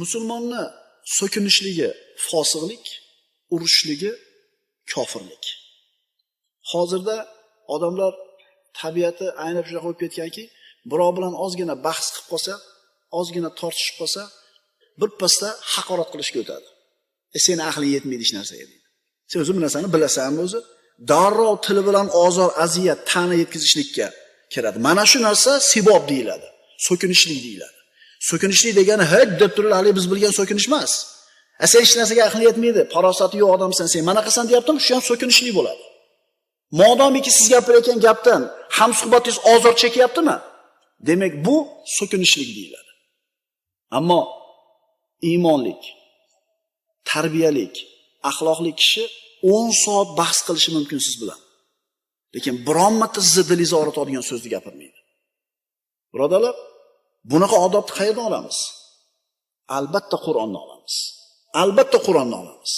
Musulmonni so'kinishligi fosiqlik, urushishligi kofirlik. Hozirda odamlar tabiati aynab shunaqa bo'lib ketganki, birov bilan ozgina bahs qilib qolsa, ozgina tortishib qolsa, bir pasda haqorat qilishga o'tadi. Seni aqling yetmaydi hech narsaga deydi. Sen o'zi bu narsani bilasanmi o'zi? Darrov tili bilan ozor, aziyat, ta'na yetkazishlikka kiradi. Mana shu narsa sibob deyiladi, so'kinishlik deyiladi. So'kinishlik degani hid deb turib hali biz bilgan so'kinish emas. Sen hech narsaga aqling yetmaydi, farosati yo'q odamsan sen. Mana qilsan deyaptim, shu ham so'kinishlik bo'ladi. Modomiki siz gapirayotgan gapdan hamsuhbatingiz ozor chekyaptimi? Demak, bu so'kinishlik deyiladi. Ammo iymonlik, tarbiyalik, axloqli kishi 10 soat bahs qilishi mumkin siz bilan. Lekin biron marta sizni dilingizni og'ritadigan so'zni gapirmaydi. Birodarlar, bunaqa odobni qayerdan olamiz? Albatta Qur'ondan olamiz. Albatta Qur'ondan olamiz.